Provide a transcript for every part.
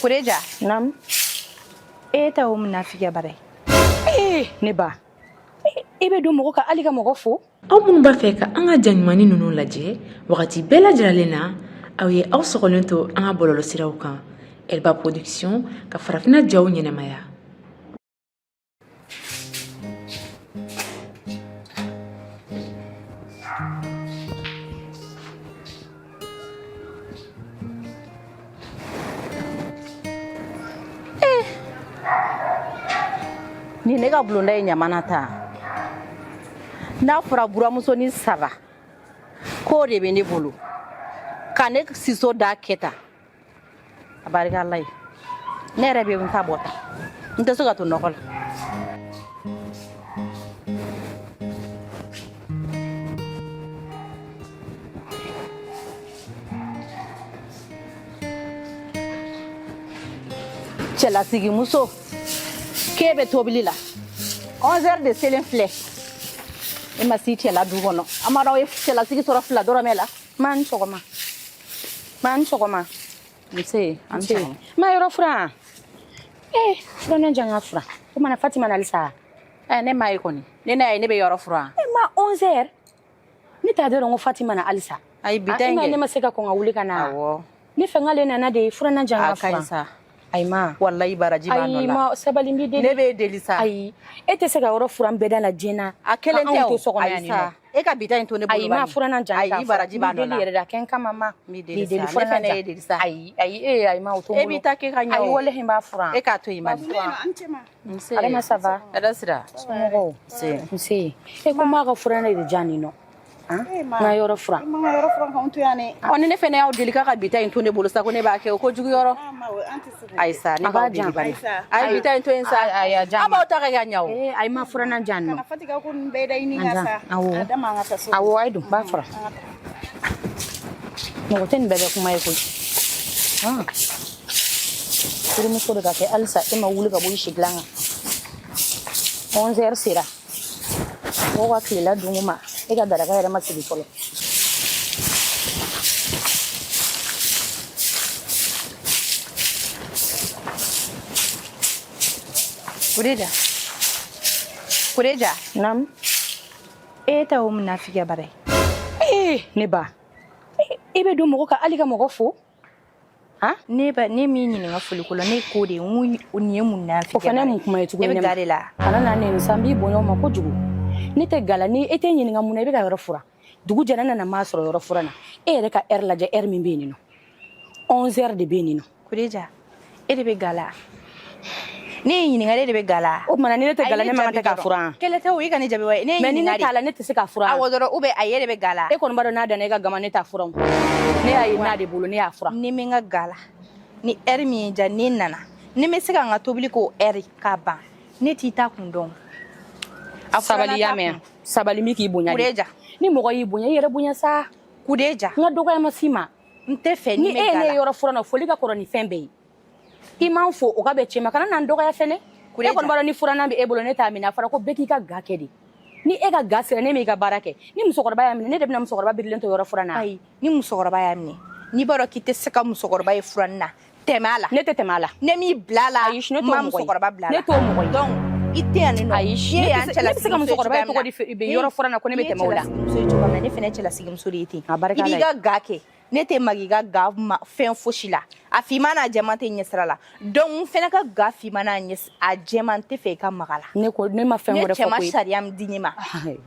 Kureja. Naamu. E ta o munafiya bara ye. Ee ne ba, e bɛ don mɔgɔ kan hali ka mɔgɔ fo. Aw minnu b'a fɛ ka an ka ja ɲumannin ninnu lajɛ wagati bɛɛ lajɛlen na, aw ye aw sɔgɔlen to an ka bɔlɔlɔsiraw kan, Elba Production ka farafinna jaw ɲɛnamaya. Ni ne ka bulonda ye ɲamana ta, n'a fɔra buramusonin saba k'o de bɛ ne bolo ka ne siso da kɛ tan, a barika ala ye, ne yɛrɛ bɛ n ta bɔ ta, n tɛ se ka to nɔgɔ la. Cɛlasigimuso k'e bɛ tobili la, 11 heures de selen filɛ, e ma si cɛla du kɔnɔ. An b'a dɔn aw ye cɛlasigi sɔrɔ fila dɔrɔmɛ la. Ma ni sɔgɔma, ma ni sɔgɔma. Nse, an Nse. Ma yɔrɔ furan. Ee, furanna jan ka furan. O mana Fatima na halisa. Ɛ, ne ma ye kɔni, ne n'a ye, ne bɛ yɔrɔ furan. E ma 11 heures. Ne t'a dɔn ko Fatima na halisa. Ayi, bi ta in kɛ. kɛ. Ne ma se ka kɔn ka wuli ka na. Awɔ. Ne fɛ k'ale nana de, furanna jan ka A ka ɲi furan. sa. Ayi ma. Walayi baraji b'a nɔ Ayi la. ma, sabali n b'i deli. Ne b'e deli sa. Ayi, e tɛ se ka yɔrɔ furan bɛɛ da la diɲɛ na. A kelen Ka tɛ anw o. to so kɔnɔ Ayi yan sa. nɔ. E ka bi ta in to ne bolo. Ayi ma, furanna jan. Ayi, baraji b'a N nɔ b'i la. deli yɛrɛ de, a kɛ n kama ma. N b'i B'i deli deli sa. Ne furanna fɛnɛ jan. ye deli sa. Ayi ayi, ee ayi ma, o to n E bolo. b'i ta kɛ ka ɲɛ Ayi, o. walahi n b'a furan. E k'a to yen bani. Nse. Adama, ça va? Hɛrɛ sira. Somɔgɔw? Nse. Nse. E ko m'a ka furanna de diyan nin nɔ. Han? N ka yɔrɔ furan. Ma yɔrɔ furan k'anw to yan dɛ. Ɔ, ni ne fɛnɛ y'aw deli k'a ka bi ta in to ne bolo sa, ko ne b'a kɛ o kojugu yɔrɔ. Ayi sa, ne A b'aw b'a deli jan. bani. Ayi, bi ta in to yen sa. Ayi, a jan Aw b'aw ta kɛ ka ɲɛ o. Ee, ayi ma, furanna jan nɔ. Kana Fatika ko ninnu bɛɛ da i ni An ka jan. sa. Awɔ. A dama an ka taa so. Awɔ, ayi don, n b'a furan. Mɔgɔ tɛ nin bɛɛ kɛ kuma ye koyi. Han. Furumuso de ka kɛ halisa e ma wuli ka bɔ i sigilan kan. 11 heures sera. Mɔgɔw ka tilela dun ma, e ka daraka yɛrɛ ma sigi fɔlɔ. Kureja. Kureja. Naamu. E ta o munafiya bara ye. Ee ne ba, e bɛ don mɔgɔ kan hali ka mɔgɔ fo. Han? Ne ba, ne m'i ɲininka foliko la, ne ko de n ko nin ye munafiya O fana ye mun kuma ye tuguni? E bɛ Ne ma. ga de la. Kana na nɛni sa, n b'i bonya o ma kojugu. Ne tɛ gala ni e tɛ ɲininka mun na i bɛ ka yɔrɔ furan. Dugu jɛra, ne nana maa sɔrɔ yɔrɔ furan na. E yɛrɛ ka heure lajɛ, heure min bɛ yen nɔ. 11 heures de bɛ yen nɔ. Kureja, e de bɛ ga la. Ne ye ɲininka, e de bɛ ga la. O tuma na ni ne tɛ Ayi, gala, ne man kan jaabi tɛ k'a dɔrɔn. furan. Kɛlɛ tɛ o, i ka ne jaabi wa. Ne ye Mais ni ne ɲininka de. t'a la, ne tɛ se k'a furan. Awɔ dɔrɔn, ou bien ayi, e de bɛ ga la. E kɔni b'a dɔn n'a danna e ka gama, ne t'a furan. Ne y'a ye n'a de bolo, ne y'a furan. Ni bɛ n ka ga la, ni heure min ye diya, ne nana, ni n bɛ se ka n ka tobili k'o heure k'a ban, ne t'i ta kun dɔn. A Sabali, y'a furanna ta mɛn. kun. Sabali, min k'i bonya de. Kureja. Ni mɔgɔ y'i bonya, i yɛrɛ bonya sa. Kureja. N ka dɔgɔya ma s'i ma. N tɛ fɛ ni ni e bɛ ye ga ne la. yɔrɔ furan na, foli ka kɔrɔ ni fɛn bɛɛ ye. I m'an fo, o ka bɛn cɛ ma, kana na n dɔgɔya fɛnɛ. E Kureja. kɔni b'a dɔn ni furanna bɛ e bolo, ne t'a minɛ. A fɔra ko bɛɛ k'i ka ga kɛ de. Ni e ka ga sera, ne m'i ka baara kɛ. Ni musokɔrɔba y'a minɛ, ne de bɛna musokɔrɔba birilen to yɔrɔ furan na. Ayi, ni musokɔrɔba y'a minɛ, n'i b'a dɔn k'i tɛ se ka musokɔrɔba ye furanni na, tɛmɛ a la. Ne tɛ tɛmɛ a la. Ne m'i bila a la. Ayi, ne t'o ma mɔgɔ ye. musokɔrɔba bila a la. Ne t'o mɔgɔ ye. Donc i tɛ yan nɔ. Ayi, N'i ye yan ne bɛ se ka musokɔrɔba ye cogoya min cogo di na, bɛ yɔrɔ furan na ko ne bɛ tɛmɛ o la. N'i ye cɛlasigimuso ye cogoya min na, ne fɛnɛ ye cɛlasigimuso de ye ten. A barika I b'i Ala ye. ka ga kɛ. Ne tɛ magi ka ga ma fɛn fosi la. A finman n'a jɛman tɛ ɲɛsira la. Donc n fɛnɛ ka ga finman n'a ɲɛ a jɛman tɛ fɛ i ka maga la. Ne ko ne ma fɛn Ne wɛrɛ cɛ fɔ ma koyi. sariya min di ne ma.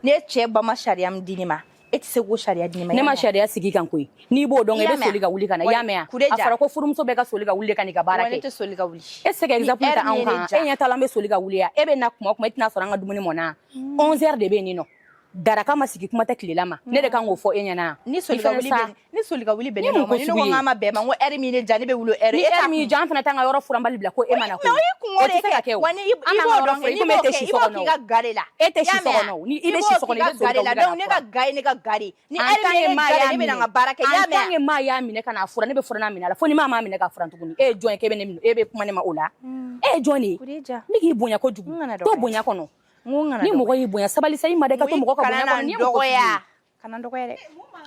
Ne cɛ ba ma sariya min di ne ma. E tɛ se k'o sariya di ne ma. Ne ma sariya sigi kan koyi. N'i b'o dɔn, I i y'a bɛ mɛn? soli ka wuli ka na. I y'a mɛn? Kureja. A fɔra ko furumuso bɛɛ ka soli ka wuli ka n'i ka baara Wa ne kɛ. tɛ soli ka wuli. E tɛ se ka exemple Ni ta heure anw min ye ne kan. diya. E ɲɛ t'a la, an bɛ soli ka wuli ya. E bɛ na kuma o kuma, e tɛna sɔrɔ an ka dumuni mɔnna. 11 heures de bɛ yen nɔ. Daraka ma sigi, kuma tɛ tilela ma. Ne de kan k'o fɔ e ɲɛna. Ni soli ka I fɛnɛ wuli sa. bɛ ni soli ka wuli bɛn Ni ne mun ma, ko ni ne sugu ko ye? n k'a ma bɛn ma, n ko heure min ne diya, ne bɛ wuli o heure. Ni E t'a heure min kun. diya, an fana t'an ka yɔrɔ furanbali bila ko e ma na Mais koyi. o y'i kungo O de tɛ se ka kɛ. kɛ o. Wa ni i An b'an b'o ka yɔrɔ dɔn furan, kɛ, i n'i komi e b'o tɛ kɛ, si i so b'o kɔnɔ k'i o. ka ga de la. E tɛ si I y'a so mɛn kɔnɔ wa? o. Ni i bɛ I si b'o so kɔnɔ, k'i i ka bɛ soli ga ka de la. wuli ka Donc na ne ka furan. ga ye ne ka ga de ye. Ni En heure tant min que ye ne maa diya y'a de, ne bɛ na n minɛ ka baara kɛ. I y'a en mɛn tant wa? que maa y'a minɛ ka n'a furan, ne bɛ furanna minɛ a la fo ni maa m'a minɛ ka furan tuguni. E ye jɔn ye k'e bɛ ne minɛ, e bɛ kuma ne ma o la? E ye jɔn de ye? Kureja. Ne k'i bonya kojugu. N kana To dɔgɔya. bonya kɔnɔ. N ko n kana Ni dɔgɔya. mɔgɔ y'i bonya, sabali sa, i ma da i ka to mɔgɔ ka bonya Kana kɔnɔ. na Ni n ye mɔgɔ sugu ye. dɔgɔya. Kana n dɔgɔya dɛ.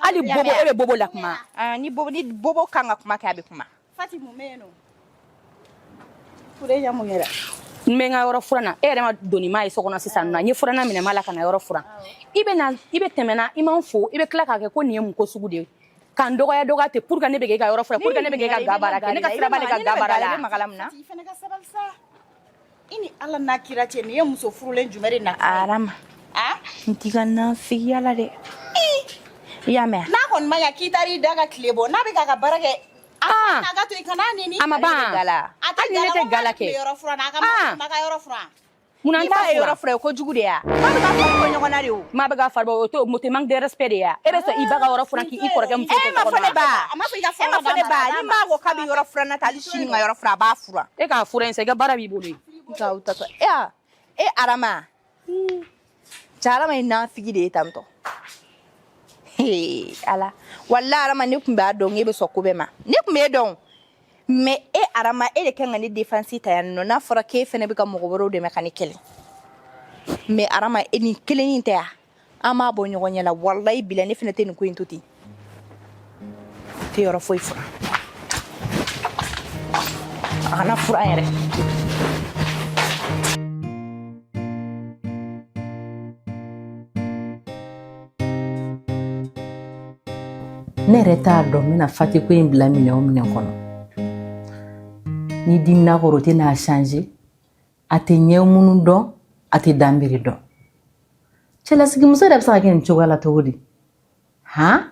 Hali I y'a bobo, mɛn e bɛ bobo la kuma. Ah, ni bobo kan ka kuma kɛ, a bɛ kuma. Fati, mun bɛ yen nɔ? Kureja mun kɛra? N bɛ n ka yɔrɔ furan na. E yɛrɛ ma doni maa ye so kɔnɔ sisan nɔ. N ye furanna minɛ ma la ka na yɔrɔ furan. I bɛ na, i bɛ tɛmɛ na, i ma n fo, i bɛ tila k'a kɛ ko nin ye mun ko sugu de ye, ka n dɔgɔya dɔgɔya ten pour que ne bɛ k'e ka yɔrɔ furan, pour que ne bɛ k'e ka ga baara kɛ. Ne ka sira b'ale ka ga baara la. I bɛ maga la mun na? I fana ka sabali sa. I ni Ala n'a kira cɛ, nin ye muso furulen jumɛn de na? Arama, Ah? n t'i ka nafigiya la dɛ. I y'a mɛn? N'a kɔni ma ɲa k'i taar'i da ka tile bɔ, n'a bɛ k'a ka baara kɛ, a Ah. n'a ka to i kana neni. A ma ban. Gala. A tɛ Hali ni ne tɛ gala kɛ. yɔrɔ furan na, a ka Ah. ma ka yɔrɔ furan. Munna n N'i t'a m'a ye furan? yɔrɔ furan, ye kojugu de ya. Maa bɛ ka fari bɔ ɲɔgɔn na de o. Maa bɛ ka fari bɔ, o t'o tɛ manque de respect de ya. E bɛ sɔn i ba ka yɔrɔ furan k'i kɔrɔkɛ muso E to ma so fɔ ne kɔnɔ wa? ba. A ma fɔ i ka E ma furan fɔ ne d'a ma, ba. d'a Ni ma. maa ko k'a bɛ yɔrɔ furan na ta, hali sini n ka yɔrɔ furan, a b'a furan. E k'a furan in sa, i ka baara b'i bolo yen. Nka u tatɔ. E a e Arama. Cɛ, Arama ye nafigi de ye tantɔ. Hee, Ala. Walahi Arama, ne tun b'a dɔn e bɛ sɔn ko bɛɛ ma. Ne tun b'e dɔn. Mais e Arama, e de kan ka ne défense ta yan nɔ, n'a fɔra k'e fɛnɛ bɛ ka mɔgɔ wɛrɛw dɛmɛ ka ne kɛlɛ. Mais Arama, e nin kelen in tɛ yan. An b'a bɔ ɲɔgɔn ɲɛ la. Walahi bila, ne fɛnɛ tɛ nin ko in to ten. Tɛ yɔrɔ foyi furan. A kana furan yɛrɛ. Ne yɛrɛ t'a dɔn n bɛna Fati ko in bila minɛn o minɛn kɔnɔ. Ni dimina kɔrɔ, o tɛ n'a changer. A tɛ ɲɛ minnu dɔn, a tɛ danbere dɔn. Cɛlasigimuso yɛrɛ bɛ se ka kɛ nin cogoya la cogo di? Han,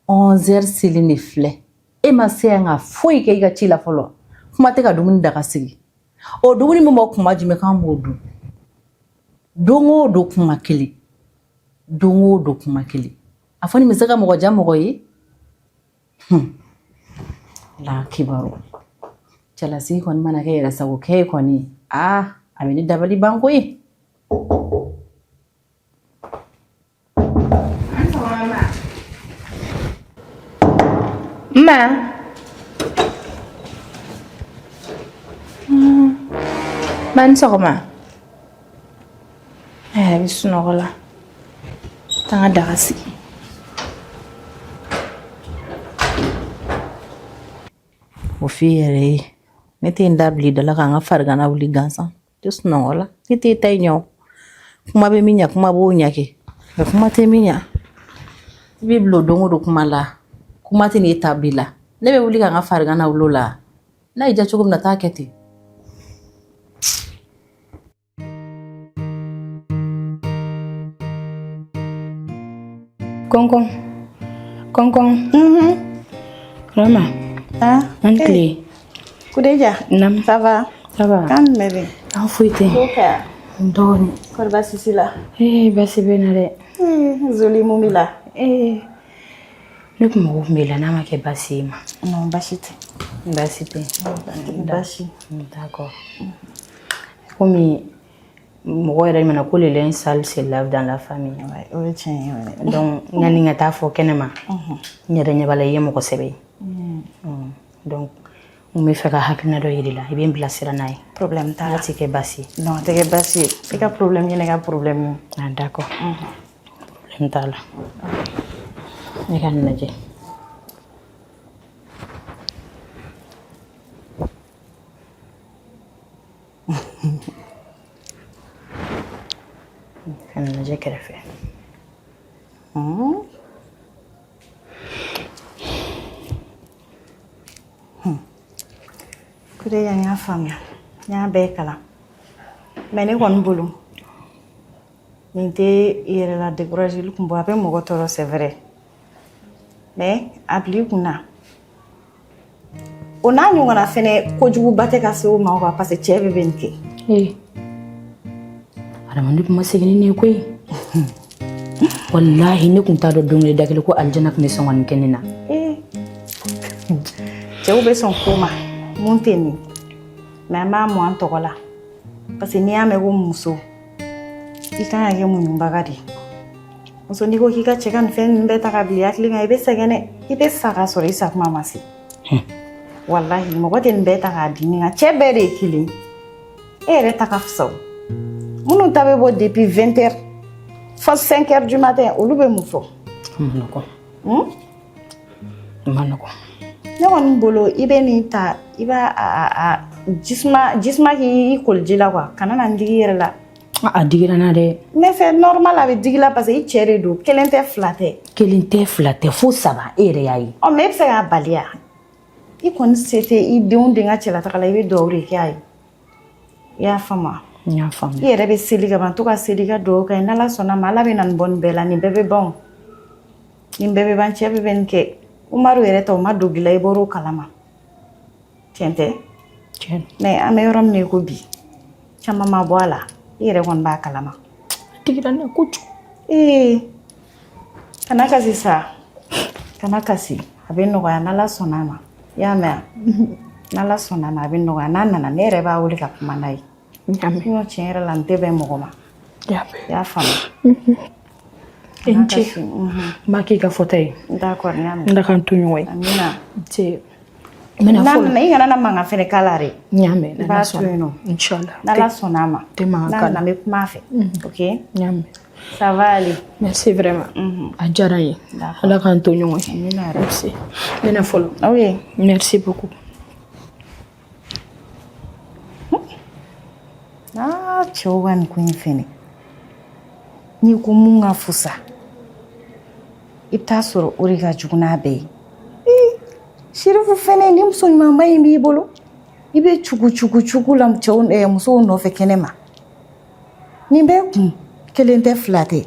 11 heures selen de filɛ, e ma se yan ka foyi kɛ i ka ci la fɔlɔ. Kuma tɛ ka dumuni daga sigi. O dumuni min bɔ kuma jumɛn k'an b'o dun? Don o don kuma kelen, don o don kuma kelen. A fɔ nin bɛ se ka mɔgɔ ja mɔgɔ ye? La kibaru cɛlasigi kɔni mana kɛ yɛrɛ sago kɛ ye kɔni, aa, a bɛ ne dabali ban koyi. Ma. Ma, ni sɔgɔma. A yɛrɛ bɛ sunɔgɔ la. Taa n ka daga sigi. O f'i yɛrɛ ye, ne tɛ n da bila i da la ka n ka farigana wuli gansan. Tɛ sunɔgɔ la, ne tɛ ta i ɲɛ. O kuma bɛ min ɲɛ, kuma b'o ɲɛ kɛ, nka kuma tɛ min ɲɛ, i b'i bila o don o don kuma la. Kuma tɛ n'e ta bi la. Ne bɛ wuli ka n ka farigana wuli o la. N'a y'i diya cogo min na, taa kɛ ten. Kɔnkɔn, kɔnkɔn. Rama. Ah, An tile. Kudeja. Nam. Ça va? Ça va. Kan jumɛn bɛ? An foyi tɛ. Ko kɛ. Dɔɔni. Kɔri baasi t'i la? Ee, baasi bɛ na dɛ. Eh, Zoli, mun b'i la? Ee, ne kun mago tun b'i la, n'a ma kɛ baasi ye ma. Non, baasi tɛ. Baasi tɛ? Baasi. D'accord. Komi mɔgɔ yɛrɛ mana ko le linge sale se lave dans la famille. Ouais, o ye tiɲɛ ye ouais. Donc yanni n ka taa fɔ kɛnɛ ma, n yɛrɛ ɲɛ b'a la i ye mɔgɔ sɛbɛ ye. Donc n bɛ fɛ ka hakilina dɔ yir'i la, i bɛ n bilasira n'a ye. Problème t'a N'a la. ti kɛ baasi ye. Non, a tɛ kɛ baasi ye. I ka problème ye ne ka problème ye. Ah, d'accord, problème t'a la. Ne ka nin lajɛ. Ka nin lajɛ kɛrɛfɛ. Hmm. Kudeja, n y'a faamuya. N y'a bɛɛ kalan. Mais ne kɔni bolo, nin tɛ i yɛrɛ la décourager kun bɔ. A bɛ mɔgɔ tɔɔrɔ, c'est vrai. Mais a bila i kun na. O n'a ɲɔgɔnna fɛnɛ, kojuguba tɛ ka se o ma quoi, parce que cɛ bɛɛ bɛ nin kɛ. Ee, adamaden kuma segin ni nin ye koyi. Walahi, ne kun t'a dɔn don kelen da kelen ko alijana tun bɛ sɔn ka nin kɛ ne na. Ee, cɛw bɛ sɔn ko ma mun tɛ nin, mais an b'a mɔ an tɔgɔ la, parce que n'i y'a mɛn ko muso, i kan ka kɛ muɲubaga de ye. Muso, n'i ko k'i ka cɛ ka nin fɛn ninnu bɛɛ ta ka bila i hakili kan, i bɛ sɛgɛn dɛ. I bɛ sa ka sɔrɔ i sa kuma ma se. Walahi, mɔgɔ tɛ nin bɛɛ ta k'a di nin kan. Cɛ bɛɛ de ye kelen ye. E yɛrɛ ta ka fisa. O minnu ta bɛ bɔ depuis 20 heures fo 5 heures du matin, olu bɛ mun fɔ? A ma nɔgɔn. Hmm? A ma nɔgɔn. Ne kɔni bolo, i bɛ nin ta, i b'a a jisuma jisuma k'i koliji la quoi, kana na n digi i yɛrɛ la. A digira n na dɛ. Mais c'est normal, a bɛ digi la parce que i cɛ de don. Kelen tɛ, fila tɛ. Kelen tɛ, fila tɛ, fo saba, e yɛrɛ y'a ye. Ɔ, mais e bɛ se k'a bali ya? I kɔni se tɛ i denw den ka cɛlataga la, i bɛ dugawu de kɛ a ye. I y'a faamu? N y'a faamu. I yɛrɛ bɛ seli ka ban, to ka seli ka dugawu kɛ. N'Ala sɔnna ma, Ala bɛ na nin bɔ nin bɛɛ la. Nin bɛɛ bɛ ban o, nin bɛɛ bɛ ban. Cɛ bɛ nin kɛ. Umaru yɛrɛ ta, o ma dogo i la, i bɔr'o kalama, tiɲɛ tɛ? Tiɲɛ. Mais an bɛ yɔrɔ min na i ko bi, caman ma bɔ a la, i yɛrɛ kɔni b'a kalama. A digira n na kojugu. Ee, kana kasi sa, kana kasi. A bɛ nɔgɔya n'Ala sɔnna a ma. I y'a mɛn? N'Ala sɔnna a ma, a bɛ nɔgɔya. N'a nana, ne yɛrɛ b'a wele ka kuma n'a ye. Sinon tiɲɛ yɛrɛ la, n tɛ bɛn mɔgɔ ma. I y'a faamu? I ni ce. N b'a k'i ka fɔta ye. D'accord, n y'a mɛn. Ala k'an to ɲɔgɔn ye. Amina. Nse. N bɛna N'a fɔlɔ. nana, i kana na mankan fɛnɛ k'a la dɛ. N y'a mɛn. I b'a to yen nɔ. Inchallah. N'Ala sɔnna a ma. Tɛ mankan N'a k'a la. nana, n bɛ kuma a fɛ. Ok? N y'a mɛn. Ça va aller. Merci vraiment. A diyara n ye. Ala k'an to ɲɔgɔn ye. Amina yɛrɛ. Merci. N bɛna fɔlɔ. Ok. Merci beaucoup. Aa, cɛw ka nin ko in fɛnɛ, n'i ko mun ka fusa, i bɛ taa sɔrɔ o de ka jugu n'a bɛɛ ye. Ee, Sirifu fɛnɛ, ni muso ɲumanba in b'i bolo, i bɛ cugu cugu cugu la cɛw musow nɔfɛ kɛnɛ ma. Nin bɛɛ kun kelen tɛ, fila tɛ.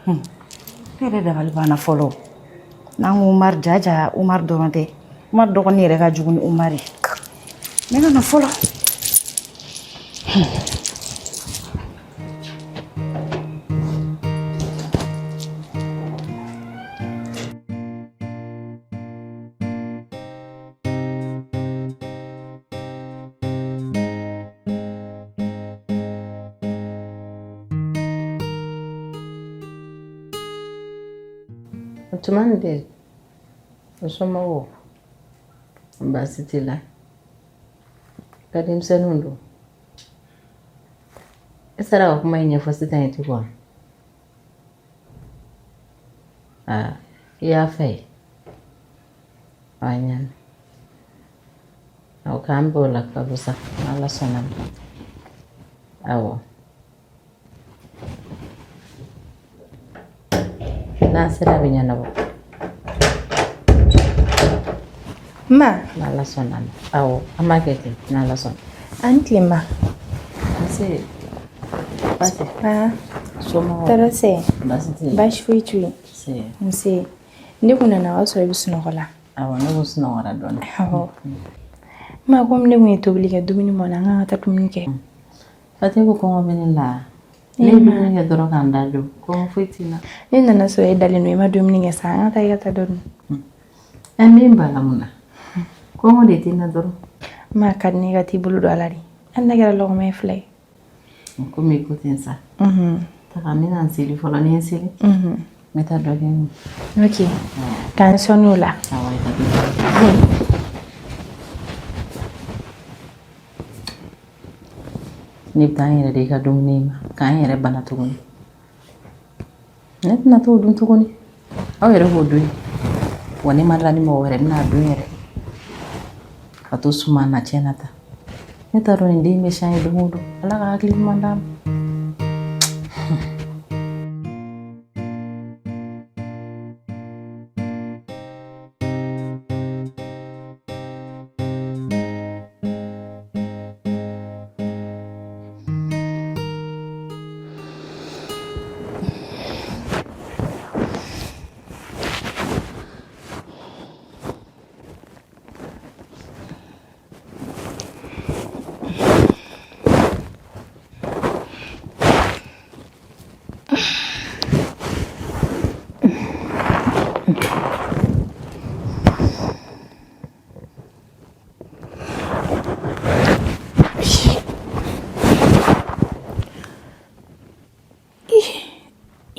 Ne yɛrɛ dabali banna fɔlɔ. N'an ko Umaru, jaja Umaru dɔrɔn tɛ, Umaru dɔgɔnin yɛrɛ ka jugu ni Umaru ye. Ne ka na fɔlɔ. Tumani de, o somɔgɔw baasi t'i la? Ka denmisɛnninw don? E sera ka kuma in ɲɛfɔ sisan ye tugun wa? Aa, i y'a fɛ ye a ɲana. Awɔ, k'an bɛn o la kalo sa, n'Ala sɔnna ma. Awɔ, n'an sera a bɛ ɲɛnabɔ. Ma. N'Ala sɔnna ma. Awɔ, an b'a kɛ ten, n'Ala sɔnna. A ni tile ma. Nse. Baasi. Ah. Somɔgɔw. Tɔɔrɔ tɛ. Baasi tɛ yen. Baasi foyi t'u ye. Nse. Nse. Ne kun nana, o y'a sɔrɔ i bɛ sunɔgɔ la. Awɔ, ne kun sunɔgɔra dɔɔnin. Awɔ. Ma, komi ne kun ye tobili kɛ, dumuni mɔna, an kan ka taa dumuni kɛ. Fati ko kɔngɔ bɛ ne la. Ne ye dumuni kɛ dɔrɔn ka n da don. Kɔngɔ foyi tɛ n na. Ne nana sɔrɔ e dalen don, i ma dumuni kɛ sa, an ka taa i ka taa dɔ dun. Ɛ, min b'a la mun na? Kɔngɔ de tɛ n na dɔrɔn. Ma, ka di ne ka t'i bolo don a la de. Hali n'a kɛra lɔgɔma ye fila ye. Komi i ko ten sa. Taga, n bɛna n seli fɔlɔ. Ni n seli, n bɛ taa dɔ kɛ n kun. Ok. K'an sɔnni o la. Awɔ, i ka dɔ. Ne bɛ taa n yɛrɛ de i ka dumuni ma k'an yɛrɛ bana tuguni. Ne tɛna t'o dun tuguni, aw yɛrɛ k'o dun. Wa ne ma la ni mɔgɔ wɛrɛ bɛna dun yɛrɛ ka to suma na tiɲɛ na ta. Ne t'a dɔn nin den bɛ siyan ye don o don. Ala ka hakili ɲuman d'a ma.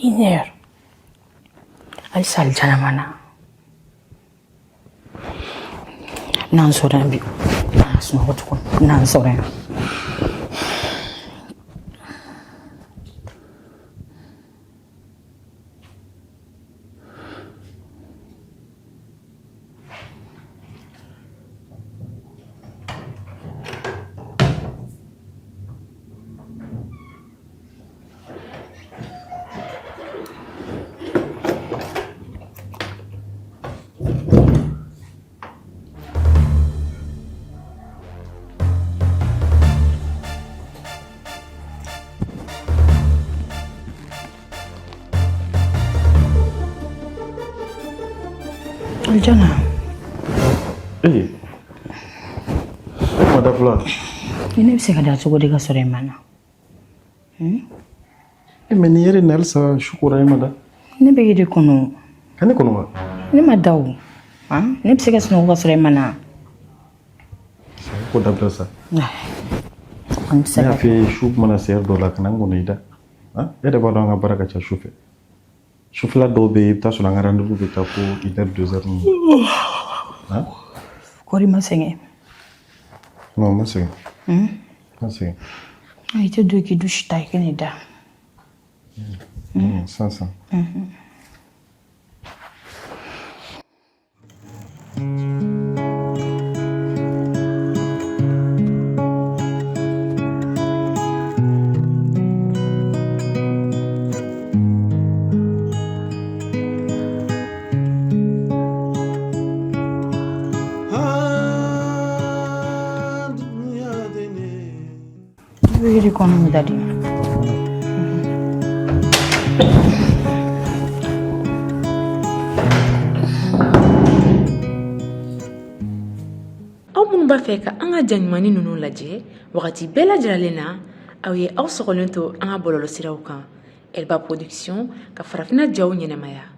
Une heure halisa, alijana ma na n'an sɔrɔ yan bi, n'an sunɔgɔ tuguni n'an sɔrɔ yan. Alijana. Ee, e ma da fɔlɔ? Ne bɛ se ka da cogo di ka sɔrɔ i ma na? E, mais nin yɛrɛ na halisa, su kora, e ma da. Ne bɛ e de kɔnɔ. Ka ne kɔnɔ wa? Ne ma da o. Han? Ne bɛ se ka sunɔgɔ ka sɔrɔ i ma na? Ko dabila sa. An bɛ se Ne y'a ka f'i ye, su mana se heure dɔ la, kana n kɔnɔ i da. Han? E yɛrɛ b'a dɔn an ka baara ka ca su fɛ. Sufɛla dɔw bɛ yen, i bɛ taa sɔrɔ an ka rendez-vous bɛ taa fo 1 heure, 2 heures ninnu. Han? Kɔri, ma sɛgɛn? Non, n ma sɛgɛn. N ma sɛgɛn. I tɛ don k'i douche ta, i ka n'i da. Sisan sisan. Ne bɛ e de kɔnɔ n da de. Aw minnu b'a fɛ ka an ka ja ɲumannin ninnu lajɛ wagati bɛɛ lajɛlen na, aw ye aw sɔgɔlen to an ka bɔlɔlɔsiraw kan, Elba Production, ka farafinna jaw ɲɛnamaya.